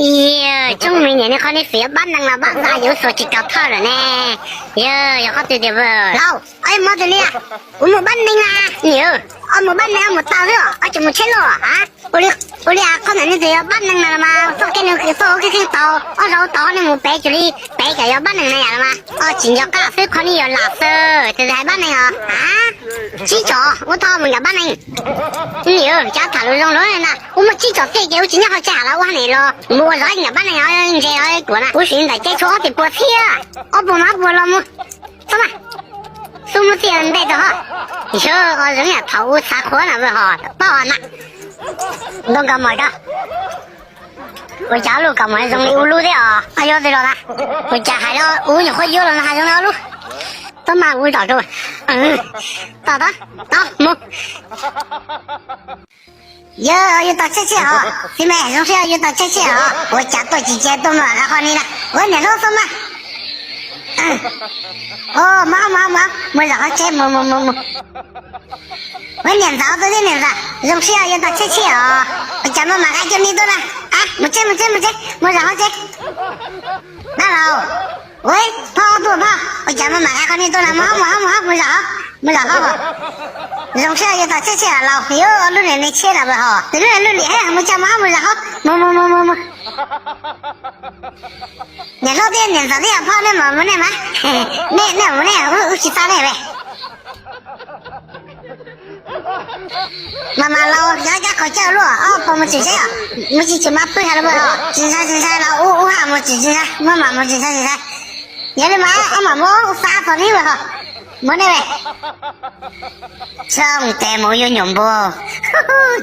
Yog Tsoob Hmoob niam ne, qhov nej xav yuav pab neeg los pab ntxa yuav xuas tsis kaus thawj lawm ne. Yog, yog qhov twg tiag? Lauj, ob muab tus li, ua mus pab neeg na. Niam, ob mus pab neeg ob mus tau xwb os, ob tsis mus tsheb lauj a. Ua li, ua li qhov ntawd nej xav yuav pab neeg na los mas txoj kev nws txoj kev kheej tau, ob zaug tau nej mus pem tus li pem kom yuav pab neeg na yam los mas. Ob tsis nco qab xwb, qhov nej yuav lam xwb, tus hais pab neeg os a. Tsib tsom ua tau mus nram pab neeg. Niam, cav tham lus zoo lawm na, ua muaj tsib tsom tej ces ua tsis nyob qhov tsev los ua hauv no los mus ua zov nram pab neeg os, ntse os kuv na, kuv sim ntawm ces tshuav ob teg puas thiab, ob puas mas ob puas los mus. Txhob mas, xub muab txiaj nte rau hos. Yog, o zoo yam thaum ub xav qhuav na hos, paub na. Ntoo kaus mom ko. Ua cas lub kaus mom zoo li ub lub thiab os, yog twg los na? Ua cas hais rau ub nyuam qhuav yuav los no hais zoo li ob lub? Txhob mas, ub zom rau. Tau, tau, tau mus. Yog, yuav tau tshiab tshiab os, txiv me zoo siab yuav tau tshiab tshiab os. Ua cas tuaj tsis cia tuaj mus qhov ni na, ua niam hlob txhob mas. Mus, mus, mus, mus zom qhov tsev, mus, mus, mus, mus. Ua niam ntxawm, tus tib niam ntxawm zoo siab yuav tau tshiab tshiab os. Ua cas maj mam hais cov ni tuaj na? Mus tsev, mus tsev, mus tsev, mus zom qhov tsev. Dab laug, ua, phauj tuaj phauj, ua cas maj mam hais qhov ni tuaj na? Mus, mus, mus, mus zom, mus zom qhov. Zoo siab yuav tau tshiab tshiab los laus, yuav lub niag me tshiab los hos, tus lub lub lim mus tsa mus, mus zom qhov, mus, mus, mus, mus, mus. Niam hlob thiab niam ntxawm thiab phauj, nej mam mus nej mas, nej, nej mus nej, wb tsis txaj nej li. Mas mas laus, yog kab qhov chaw luaj, ob pog mus tsis ntshai, mus tsis tsis mas pw hais los, tsis ntshai tsis ntshai los ub ub ha mus tsis tsis ntshai, maj mam mus tsis ntshai tsis ntshai. Yog li mas ob mam mus ub xa txog li lawm hos, mus nej. Txhob tes mus yuav nyuam npua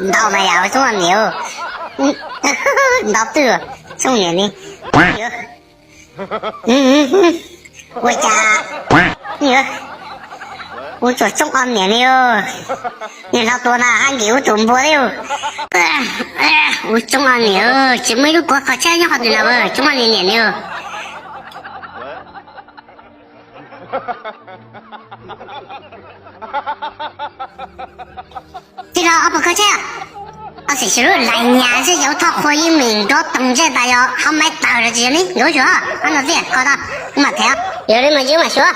ntau mas yam ua txob niam, ntau twj txob niam li. Ua cas ua tsuas tsoob ob niam li, niam hlob tua no hab nkim ua tus npua thiab. Ua tsoob ob niam, tsis muaj ib lub kuav qhov tsheb nyob qhov twg na, tsoob ob niam niam li. Tij laug, ob pog koj tsheb, ob xim xyov lub lais nyas xwb xyov thoj qhua yeej meem nrov toog ntsej tas yog hauv maiv tawg los tsis yog li nkawd tsuas ob no txiaj ko tau, wb mam them. Yog li mas yus mam xyuas.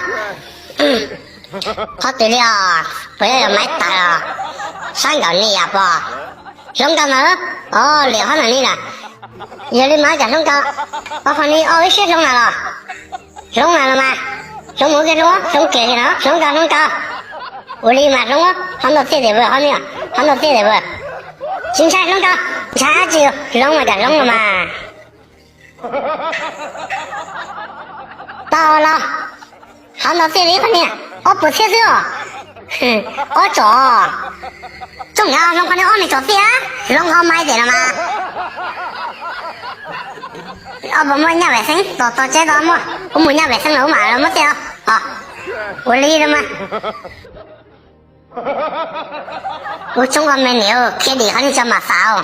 Qhov twg li os? Puas yog maiv tawg os? Sab nkaum ni yam pog. Hloov nkaus ntawd. Os, liam qhov ntawm ni lawm. Yog li mas cas hloov nkaus? Ob qhov ni ob ib siab hloov na los? Hloov na los mas. Hloov mus kiag hloov, hloov kiag li no, hloov nkaus hloov nkaus. Ua li mas hloov, qhov ntawd txiaj tiag vwm, qhov ni, qhov ntawd txiaj tiag vwm. Tsis ntshai hloov nkaus, ntshai dab tsi, hloov mas kam hloov los mas. Tau los, qhov ntawd txiaj li qhov ni, ob puas txhiab xwb os. Ob tsom, tsooj nkaus hloov qhov ni ob me tsom txiaj, hloov qhov maiv tiag los mas. Ob puas muaj nyaj vem xeeb, tos tos tsev tos muaj, kuv mus nyaj vem xeeb los wb mam los muab txiaj os. Ua li los mas. Ua tsoob ob me niam, khiav dim qhov ni tso mam xav.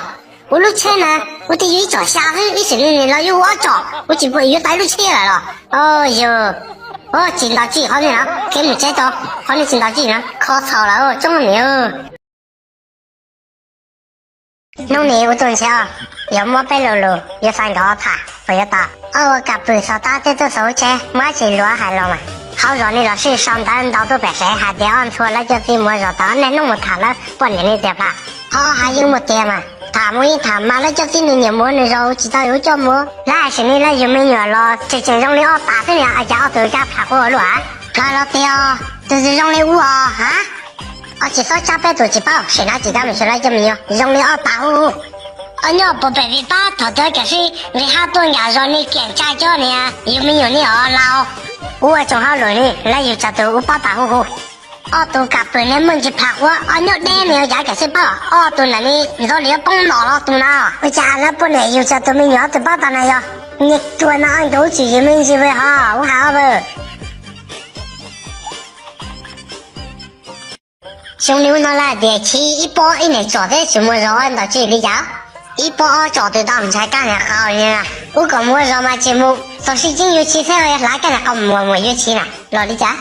Ua lub tsheb na, ua twb yog ib tsom xya xwb, ib sim neej los yuav ua ob tsom, ua tsis pom yuav tau ib lub tsheb lawm los. Yog, tsis ntaus tsij qhov ni na, khiav mus tsev tso, qhov ni tsis ntaus tsij na, kho txhaum lawm tsoob ob niam. Hnub ni ua tuaj ntshe os, yuav muab peb lo lus yuav xav nkawd tham puas yuav tau? Ob ua kam pwm xov tooj tej tuaj xov hauv tsheb, muab dab tsi luav hais los mas. Hauv zos nej los sij sau ntawv ntau tuaj pem sev hais tias ob ntxhua lawv cov txiv muam zos tod niaj hnub mus tham lawv poj niam li tiag plab. Qhov hais yeej muaj tiag mas, tham mus yeej tham mas lawv cov txiv nws nyiam mus nws zos tsis tau yuav coj mus. Lawv hais sim neej lawv yug me nyuam los tseem tseem zoo li ob tas xwb ni, cas ob tug kab pham quav ua luaj. Plhawv los tiag, tus twg zoo li ub os ha? Ob tsis txhob tsab peb tus tsis paub, sim no tsis tau mus xyuas lawv cov me nyuam zoo li ob tas ub. Ob nyob puas pem vim pab thaum twg kam sib nqis hab tuaj nkam zos ni kiam tsa cov niag yug me nyuam ni os laus. Ua tsoom hauj lwm ni lawv yug tsawg tus ub paub tas hu hu. Ob tug kam pwm ni muaj ntsis pham quav, ob nyob deb ni yav kam sib paub, ob tug ntawm ni ntxov li yuav poob los los tus na. Ua cas lawv poj niam yug tsawg tus me nyuam ob tug paub tas na yog? Niag tuag no nkawd ub tsis yug me ntsis vwm hos ub ha ob vwm. Xyoo li ub no lawv tias chiv ib pob ib niam tsom thiab tsis muaj zog ntawd tsis li cas. Ib pob ob tsom twb tau ntshai kab niag qau li na. Ub kom muaj zog mas tsis mus txog sib ceeb yuav chiv thiab hlav kab niag qau muag muag yuav chiv na los li cas.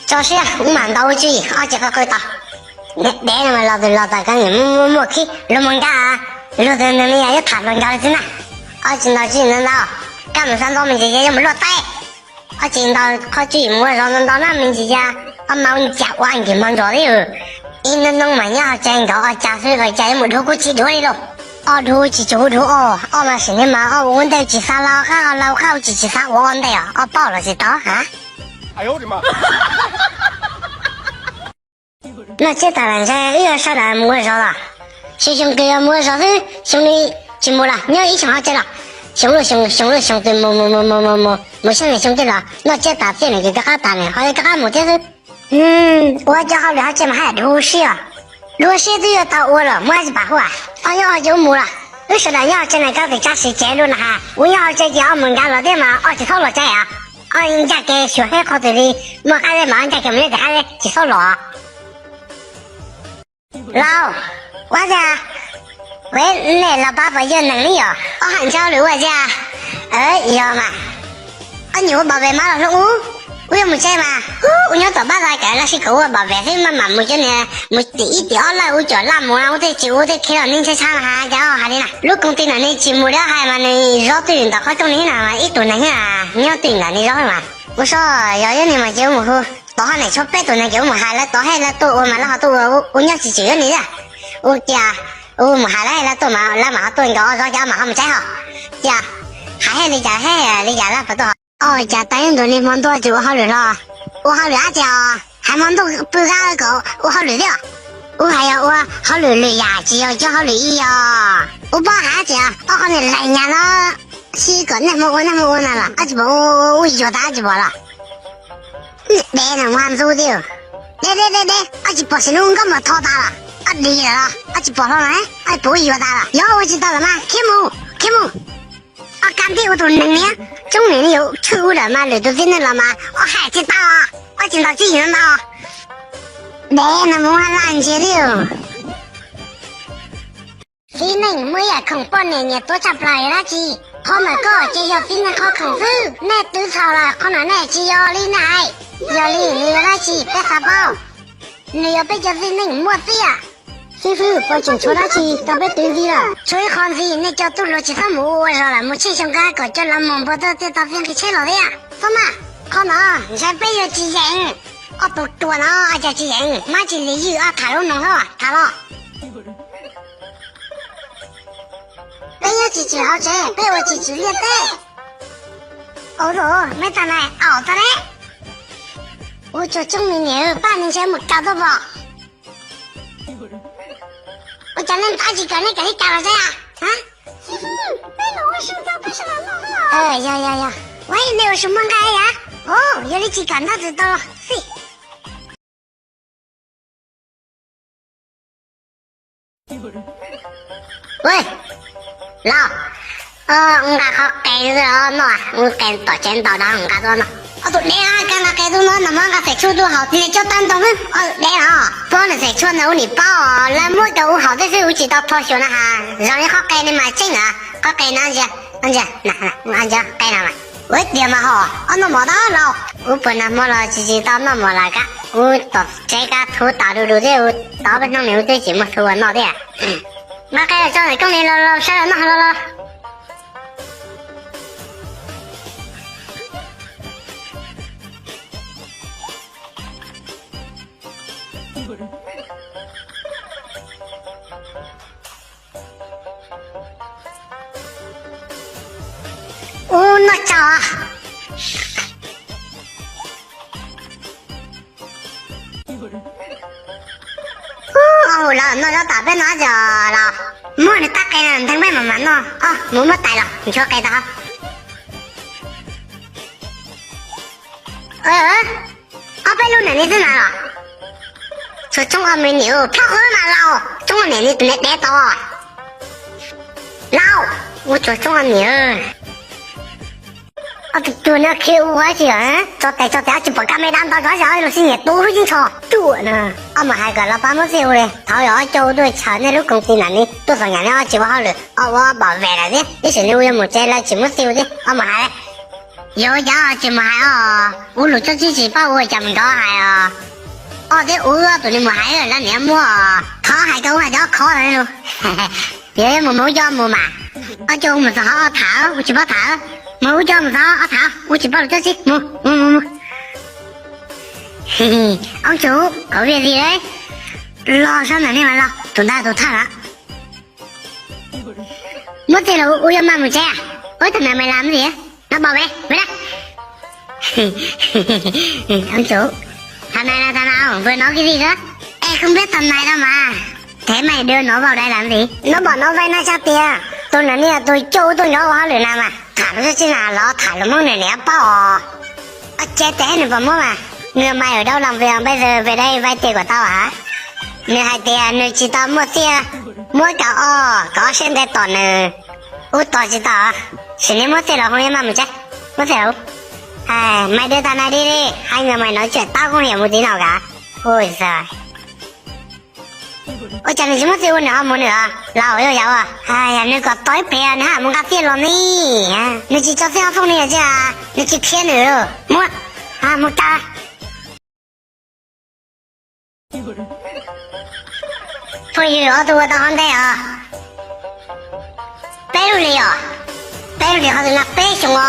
Tso siab ub mam ntaus ua tsi ob tsis qw qw tau. Dev no mas los tus los tas kab niag muaj muaj khib luag mus nkag, luag tus nws me nyuam yuav tham luag nkag li xwb na. Ob tsis ntaus tswv yim ntau ntau, koj mus xa ntau me ntsis ces yuav mus luaj taib. Ob tsis ntaus qhov tswv yim mus ua zov ntau ntau na me ntsis ces ob mas ua ncas ua nkig hmo ntsos thiab. Ib hnub hnub mas nyob hauv tsev nkaus ob cag xwb, ob cag yuav mus dhuav kuj tsis dhuav li lauj. Ob dhuav tsis tsuas hu dhuav ob, ob mas sim neej mas ob ua ntej tsis xav laus qab, laus qab tsis tsis xav ua ob ntej os, ob paub los tsis tau ha. Noj tsiab tas lawm ntshe wb yuav sawv daws mus ua zov los. Xyoo xyoo kws yuav mus ua zov xwb, xyoo li tsis mus los nyob ib xyoos hauv tsev los. Xyoo luj xyoo, xyoo luj xyoo kws mus mus mus mus mus mus xyoo li xyoo twg los noj tsiab tas txiaj nws kws rov qab tas nws ho rov qab mus thiab xwb. Ua cov hauj lwm hauv tsev mas haj yam dhuav siab os. Dhuav siab twb yuav tau ua los muab tsis pam hu as. Ob nyob ob ces wb mus los. Wb sawv daws nyob hauv tsev na koj tus tsab siv tsev lub na has, wb nyob hauv tsev ces ob mus nkav los thiab mas ob tsis txhob los tsev os. Ob ncaj kev xyuas hab qhov twg li muaj qab zeb mas ob ncaj kev mus nyob tim qab zeb tsis txhob los. Laus, ua cas, nej los pab pos yog neeg li yom? Ob hais ntshe hauj lwm ua cas? Yog mas. Ob nyuam ua bảo vệ mas los hlub ub, ub yuav mus tsev mas ub, ub nyob tom pab tau kawm los sis kom ua bảo vệ xwb maj mam mus cov niag mus tim ib tim ob lawj ub cuam laj mus ub tej tsis ub tej khe los nej ntshai tshaj mas has cas hais li na. Lub công ty ntawm nej tsis mus li hais mas nws zov twj ywm ntawm qhov rooj li na mas ib tug neeg nyob twj ywm ntawm nej zov mas. Ua soj yog yog ni mas ces ub mus hu tod hab, nej tshuav peb tug neeg ces ub mus hais lawv tod hab lawv tuaj ua mas lawv ho tuaj ua, ub nyob tsis tswm yog ni a. Ub cia, ub mus hais lawv hab lawv tuaj mas lawv mam ho tuaj nkaus ob zov ces ob mam ho mus tsev hos. Cia, hais hab li cas hab li cas lawv puas tuaj hos? Ua cas tau ib ntus niag hmo ntuj tsis ua hauj lwm hlo? Ua hauj lwm dab tsi os? Hais hmo ntuj pw qab kom ua hauj lwm thiab. Ub hais yog ua hauj lwm lwm yam tsis yog cov hauj lwm ib yog. Ub paub hais dab tsi os? Ob qhov niag laig nyas no xwb kom niaj hmo ua niaj hmo ua na los ob tsis pom ua, ua yuag tas ob tsis pom los. Dev na mus ha ntxub thiab. Dev dev dev dev, ob tsis pom sim nub nkauj mas tho tas los ob dig lawm los ob tsis pom hlo los, ob tsis pom ua yuag tas los yog ua tsis tau lawm mas khiav mus khiav mus. Ob kab ntij ua tus neeg niag, tsoob niag ni yuav tshwj ub lawm mas lwm tus txiv neej los mas ob hais tsis tau, ob tsis ntaus tswv yim ntau. Dev na mus ha laj ntsia thiab. Txiv neej muaj ib yam khoom poj niam nyiam tuav tshaj plaws yog dab tsi? Qhov ntawm koj ces yog txiv neej qhov khoom xwb, nej twv txhaum los qhov no nej tsis yog li na hais. Yog li nws yog dab tsi peb xav paub. Nws yog peb cov txiv neej muaj txiaj. Xib fwb, puas tseem tshuav dab tsi rau peb twv ntxiv lawm? Tshuav ib qho ntxiv, nej cov tub hluas tsis txhob mus ua zog lawm, mus tsheej xyoo qab kom cov lav moos npua tuaj thiaj tau txiaj nqi tsheb los thiab. Txhob maj, qhov no ntshai peb yuav tsis yeem. Ob tug ruam no cas tsis yeem, mab tsis li ywj ob tham lub noog hlob tham los. Peb nyob tsis tswm hauv tsev, peb ua tsis tswm liaj teb. Ua tau, meb tag na, aum tag le. Ua tsuag tsoob me niam, pab me ntshai mus kaw tuaj pom. Ua cas nej ntab tsis kawm, nej kawm li cas los tsev a? Yog yog yog, ua nej ua su muaj nqaij yam. Yog li tsis kam ntab tsis tau xij. Laus, nqa qhov qe no, qe tom tsev ntaus da nqa tuaj no. Ob tug dev, koj nqa qe tuaj no, nag hmo nqa xaim tshuaj tuaj haus, niag coj tag ntoo xwb. Ob tug dev os, pog niag xaim tshuaj ntawd ub niam paub os, lawv muab rau ub haus thiab xwb, ub tsis tau thau xyuas na has. Zoo li qhov qe no mas tseeb na, qhov qe no ntsia, ntsia, ntsia qe no mas. Ua tiag mas hos, ob noj mov tau laus. Ub puas nag hmo los tsis tsis tau noj mov lawm kab, ub tom tsev kab thuv tas du du thiab, ub tau peb hnub niam ub twb tsis muaj thuv ua noj thiab. Nqa qe los tso ntawm koob ni los los saib los noj los los. Ub noj tsau. Ub, laus noj zaub tas peb noj dab tsi los? Muab nws tab qe ntee peb mam mam noj. Mus muab tais los nchuav qe tau. Ob peb lub niam ni xwb na los. Tsuag tsoob ob me niam, phab qhov mas laus, tsoob niam ni tus niam dev tau. Laus, ua tsuag tsoob ob niam. Ob tug cuag no khiav ua dab tsi, tso tes tso tes, ob tsis pom kab me dab ntau zov zog los sis niam tu hub yeej tsho cuam na. Ob mus hais kom los pab muab txij ua li, thaum yog ob cov ua tuaj chaws nej lub koom tij na ni tuaj txom nyem ne, ob tsis ua hauj lwm, ob ua ob pom vem lawm thiab, ib sim nws ua yuav mus tsev lawv tsis muab txij ua thiab, ob mus hais li. Yog ua cas tsis mus hais os, ua lus tsob tsib tsis paub ua cas mus nrov hais os. Ob thiab ua tus nws mus hais lawv niam muab os, thov hais rau ua cov khov lus. Yog mus mus ub coj mus mas, ob coj mus txog ob tham, ua tsis paub tham. Mus ub coj mus txog ob tham, ua tsis paub lus txog tsi, mus mus mus mus. Ob coj, kov vij zi lawm. Los sab ntawm nej mas los, tus ntawd tus thawj na. Muab txij los ua yuav maj mus tsev. Ua tag nab mais lam ntxiv, no pom peb peb na. Ob coj, tham nais los tham nais, npawg nov vij zi xwb. Es không biết tham nais đâu mà. Thế mày đưa nó vào đây làm gì? Nó bảo nó vay năm trăm tiền. Tus nam niag tus coj ub tuaj nrog ua hauj lwm na mas tham lus txog tsi na los tham lus Hmoob nws niam paub os. Ua cas tes nws pom muab mas, nws mày ở đâu làm việc bây giờ về đây vay tiền của tao hả? Nws hais tias nws tsis tau muaj xiaj, muab kaum ob, kaum ob siab ntev tom nws, ub tos tsis tau. Sim nej muab xiaj los hoo li maj mus tsev, muab xiaj los. Mày đưa tao nais đi đi, hai người mày nói chuyện tao không hiểu một tí nào cả. Ui giời. Ua cas nws tsis muab xiaj ua nws ho mus nws os, los yog yam ua. Yog nws kom tos ib pliag nws haj mus nqa xiaj los ne. Nws tsis tso xiaj hauv foob ni tsi, nws tsis qhia nws. Muab, mus tsa. Phooj ywg, ob tug ua tau hov ntej os. Peb lub hlis os. Peb lub hlis qhov twg na, peb xyoo os.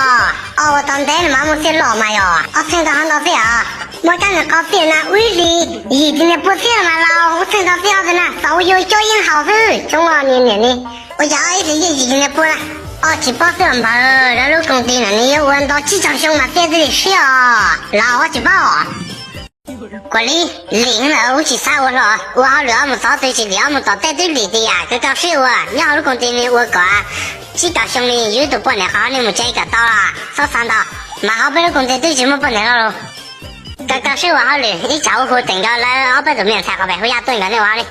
Ob ua tau ntej no mas muaj xiaj loj mas yog ob txheej tau hov ntau xiaj os. Muaj kab nws qau xiaj na, ib hlis yim tis niam pua xiaj mas los ub txheej tau xiaj ob tug na, tau yuav coj yeej haus xwb. Coob os niam niam ni. Ua cas ob ib hlis yeej yim tis niam pua na? Ob tsis paub xwb os npawg, lawv lub koom ti no nws yuav ua ntau tsib caug xyoo mas xiaj txij li siab os, los ob tsis paub. Kuam li, lim lawm ub tsis xav ua hlo, ua hauj lwm ob mus txog twg tsis lim, ob mus tom tej twb lim tias kaw kaw siab ua, nyob hauv lub koom ti ni ua kom tsib caug xyoo li yug tus poj niam qhov nej mus tsev kom tau, txhob xav ntau. Mas hauv peb lub koom ti twb tsis muaj poj niam hlo los. Kaw kaw siab ua hauj lwm, ib tsam ua hu teem nkaus lawv ob peb tus me ntxhais qhov pem hu yaj tuaj nkaus nej ua hauj lwm.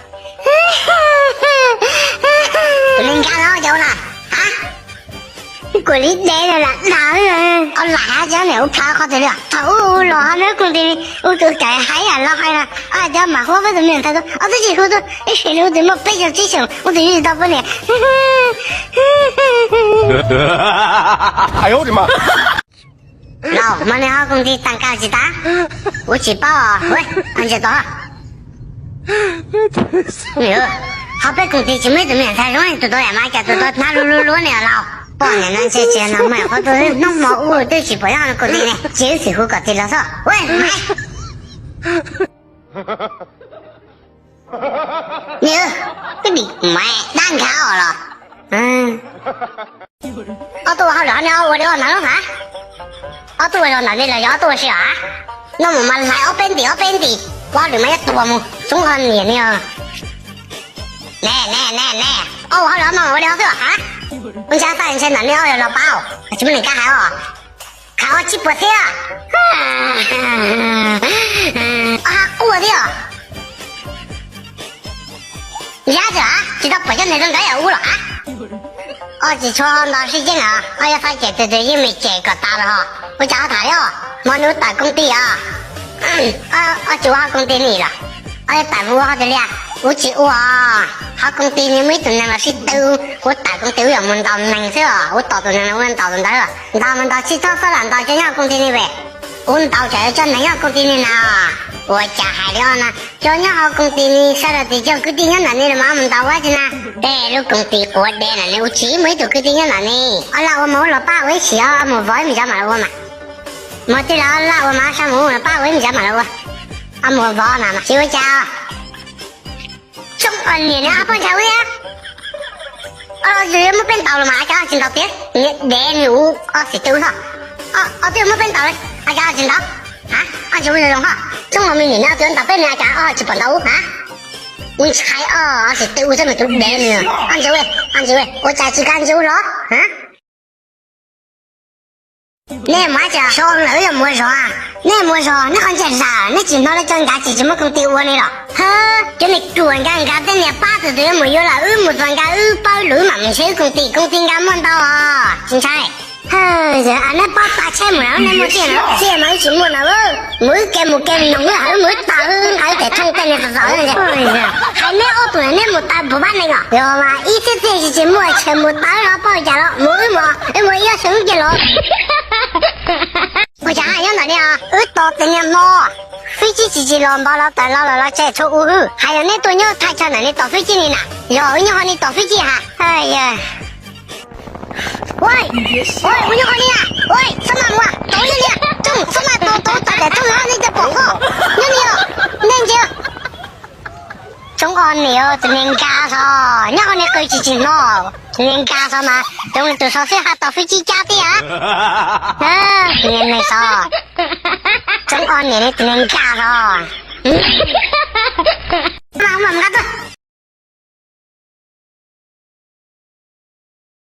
Tus neeg nkag no cov ua na, ha? Kuam li dev no lam dag, o lam hab cov niam ua plhaw qhov twg li. Thaum ub los hauv lub koom ti ub tus kawm hais yam los hais na, cov mam hu peb tus me ntxhais tuaj, ob twb tsis hu tuaj, ib sim nws ua tus muaj peb caug tsib xyoos, ua tus yuav tsis tau poj niam. Laus, mas nws ho koom ti tag kawg tsis tas? Kuv tsis paub os. Ntsia tod, hauv peb koom ti tsis muaj ib tug me ntxhais zoo li tus tod mas cas tus tod hnab luab luab luab ne laus. Poj niam no ntshe tsis yog no mas qhov twg hnub hmo ub twb tsis pom nyob koom ti ne, ces wb xwm hu kom tig los xwb. Nws, koj dim mas dab nkhav os los. Ob tug ua hauj lwm hov ne, ob ua li ob ntawd lub hab? Ob tug ua li ob ntawd li los yog ob tug ua si os? Noj mus mas hlais ob peb ntim ob peb ntim, ua hauj lwm mas yuav tuag mus, txoov qhov niam ni. Ne ne ne ne, ob ua hauj lwm ob no ua li ob xwb os hab? Ua ntshai xav ntshe ntawm nej ob yog los pab, tsis muaj neeg kab hais os. Khav ob tsib puas thiab. Ob hab quaj thiab. Yab tsis tsis tau pom cov neeg zoo nkawd yam ub los hab? Ob tsis tshua ntau sib ceeb os, ob yuav xav cem tus twg yeej meem cem kom tas los ho. Ua cas ho tham li os, hmo no wb tawm koom ti os. Ob tsis ua hauv koom ti ni los? Ob yuav tawm mus ua hauv twg li? Kuv tsis ua. Hauv koom ti ni muaj ib tug neeg los sib tw, kuv tawm koom ti kuv yuav mus ntaus neeg xwb os, kuv tos tus neeg los kuv ntaus tus ntawd. Ntaus mas ntaus tsis txhob xav lam ntaus cov nyob hauv koom ti ni pem. Kuv ntaus tsam cov neeg nyob hauv koom ti ni na. Ua cas hais li os na, cov nyob hauv koom ti ni sawv daws twb cov kwv tij nyob ntawm ni los mas mus ntaus ua tsi na. Tej lub koom ti quav deb na ne, kuv tsis muaj ib tug kwv tij nyob ntawm ni. Ob lam ua mas ua los pab ua ib sim os, mus vov ib me ntsis mam los ua mas. Mus tij laug, lam ua mas sab mus los pab ua ib me ntsis mam los ua. Ob mus vov na mas tsis ua cas. Tsoom niam ne, ob poj ntxhais ua thiab. Ob tug yuav muab peb ntaus los mas cas tsis ntaus tiag, niam dev nws ua ob txiv tub hos. Ob tug yuav muab peb ntaus li, cas tsis ntaus. Ha, ob tsis ua zoo hos, tsoom los me niam ne, ob tug yuav ntaus peb ne cas ob tsis pom ntaus ub ha. Ua ntshai ob txiv tub ua txoj me tub dev nws. Ob ntsis, ob ntsis, ua cas tsis kam ntsis ua los ha. Nej mus ua cas so lawm yog mus ua zog? Nej mus ua zog nej qhov ncauj zam, nej tsis hnov lawv cov nkad ces tsis muaj koom ti ua li los? Ha, cov niag ruam nkad nkad tej niag pab tus twg yuav mus yuav lawm, wb mus txog nkad wb paub lus mam mus ntshe wb koom ti, koom ti nkad muaj ntau os, tsis ntshai. Yog nej paub tas tsheb mus na, nej muaj tiag na, tiag mas wb tsis muaj na. Mus wb ke mus ke noog wb, wb mus wb tag wb nqa wb tes thooj tej niag txom txom. Hais neb ob tug na, neb mus tawm puas pab neeg os? Yog mas ib txhiab txiaj tsis muaj, tseem mus tawm los paub cas los, mus wb mus, wb mus ib ob xyoo wb cia los. Ua cas nyob ntawm ne os? Wb tos tes niag hmo. Fwj Cib tsis tsis los npog los tawm los los los tseem tshuav u hwj. Hais yog nej tuaj nyob thaj chaw ntawm nej tom fwj cib ni na, yog wb nyob hauv nej tom fwj cib ha. Ua, ua, wb nyob hauv ni na. Ua, txhob maj mus, tau nyob ni, tsoom txhob maj tau tau tas tias tsoom no nej cov pom qhov nyob ni os. Nej ntsia, tsoom o niam tus niag nkag xov nyob hauv ni qw tsis tsis hnov, tus niag nkag xov mas tus tus xov xwb ha tom fwj cib cab tiag. Niag neeg xov, tsoom o niam ne tus niag nkag xov.